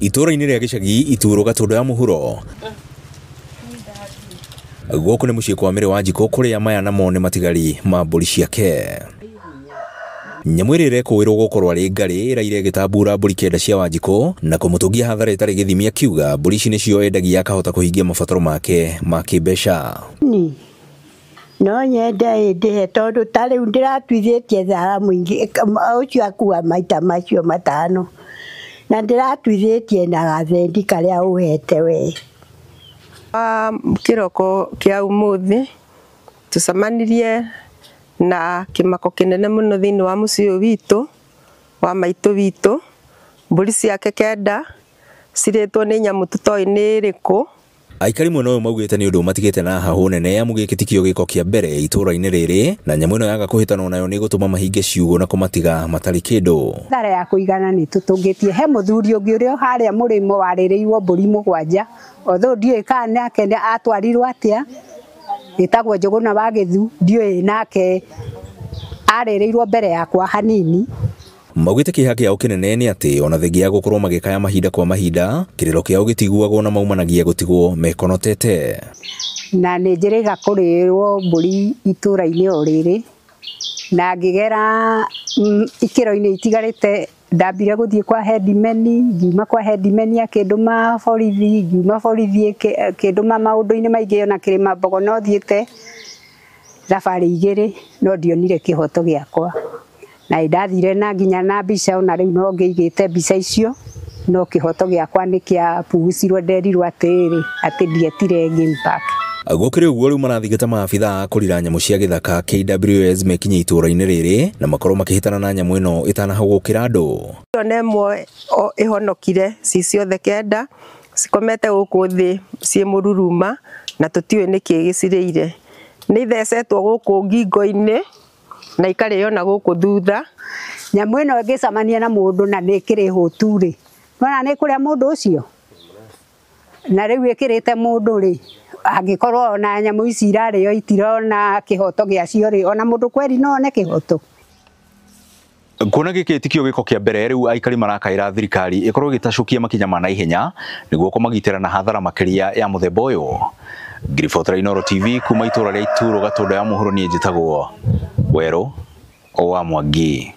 Itũũra-inĩ rĩa gĩcagi Ituro Gatũndũ ya mũhuro. Gũkũ nĩ mũciĩ kwa Mary Wanjikũ kũrĩa maya namo nĩ matigari ma mbũri ciake. Nyamũ ĩrĩa ĩrekũĩrwo gũkorwo arĩ ngarĩ ĩraire ĩgĩtambura mbũri 9 cia Wanjikũ na kũmũtũngia hathara ĩtarĩ gĩthimi, akiuga mbũri ici nĩcio endagia akahota kũhingia mabataro make ma kĩmbeca. No nyende ĩndĩhe tondũ ta rĩu ndĩratuithĩtie thara mũingĩ ũcio akua maita macio 5 na ndĩratuithĩtie na gathendi karĩa ũhete we. Kĩroko kĩa ũmũthĩ tũcemanirie na kĩmako kĩnene mũno thĩinĩ wa mũciĩ ũyũ witũ wa maitũ witũ. Mbũri ciake 9 cirĩtwo nĩ nyamũ tũtoĩ nĩ ĩrĩkũ. Aikari mwena ũyũ maugĩte nĩ ũndũ matigĩte na hahũ nene amu gĩkĩ tikĩo gĩko kĩa mbere itũũra-inĩ rĩrĩ, na nyamũ ĩno yaga kũhĩtanwo nayo nĩ gũtũma mahinge ciugũ na kũmatiga matarĩ kĩndũ. Thara ya kũigana nĩ tũtũngĩtie. He mũthuri ũngĩ ũrĩa harĩa mũrĩmo warĩrĩirwo mbũri 7, although ndiũĩ kana nake atwarirwo atĩa, ĩtagwo Njũgũna wa Gĩthu, ndiũĩ nake arĩrĩirwo mbere yakwa hanini. Maugĩte kĩeha kĩao kĩnene nĩ atĩ ona thengia ya gũkorwo magĩkaya mahinda kwa mahinda, kĩrĩro kĩao gĩtiguagwo na maumanagia gũtigwo mekonotete. Na nĩ njĩrĩga kũrĩrwo mbũri itũũra-inĩ o rĩrĩ, na ngĩgera ikĩro-inĩ itigarĩte. Ndambire gũthiĩ kwa headman, ngiuma kwa headman akĩndũma borithi, ngiuma borithi akĩndũma maũndũ-inĩ maingĩ, ona Kĩrĩma Mbogo no thiĩte thabarĩ 2 no ndionire kĩhoto gĩakwa. Na ndathire na nginya na mbica, ona rĩu no ngĩigĩte mbica icio, no kĩhoto gĩakwa nĩ kĩapugucirwo, nderirwo atĩrĩrĩ atĩ ndietire game park. Gũkĩrĩ ũguo rĩu marathingata maabitha a kũrira nyamũ cia gĩthaka KWS mekinye itũũra-inĩ rĩrĩ na makorwo makĩhĩtana na nyamũ ĩno ĩtanahũgũkĩra andũ. Ona ĩmwe ĩhonokire ci ciothe 9 cikomete gũkũ thĩ ciĩ mũruruma na tũtiũĩ nĩkĩ gĩcirĩire. Nĩ ithecetwo gũkũ ngingo-inĩ na ikarĩo na gũkũ thutha. Nyamũ ĩno ĩngĩcemania na mũndũ na nĩ ĩkĩrĩ hũtu rĩ, nĩwona nĩ kũrĩa mũndũ ũcio, na rĩu ĩkĩrĩte mũndũ rĩ, angĩkorwo ona nyamũ ici irarĩo itirona kĩhoto gĩacio rĩ, ona mũndũ kweri no one kĩhoto. Kuona gĩkĩ tikĩo gĩko kĩa mbere, rĩu aikari marakaĩra thirikari ĩkorwo ĩgĩtacũkia makinya ma naihenya nĩguo kũmagitĩra na hathara makĩria ya mũthemba ũyũ. Ngiribotera Inooro TV kuma itũũra rĩa Ituro Gatũndũ ya mũhuro, niĩ njĩtagwo Werũ wa Mwangi.